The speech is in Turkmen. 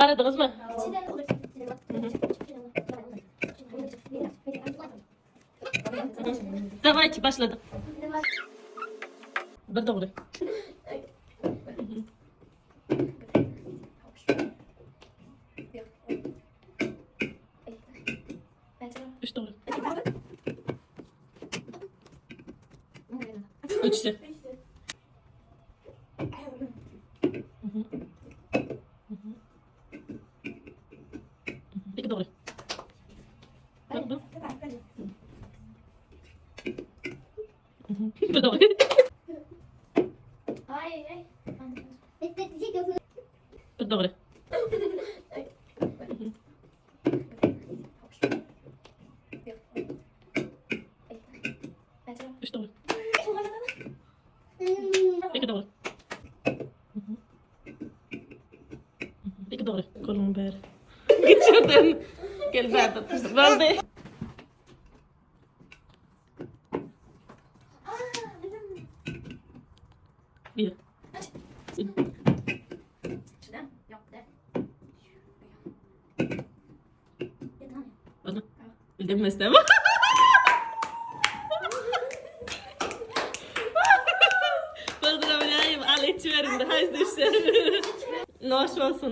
Garadyňyzmy? Dawayçy başladyk. Bir dogry. Üç dogry. Üçsi. İki dogry. Bir dogry. Bir dogry. Üç dogry. İki dogry. İki dogry. Goluňy ber. Git şuradan. Gel bärde otur. Boldy. Bir. Bildirmezdim. Boldy, al içiberiň-de, haýsy düşse. Noş bolsun.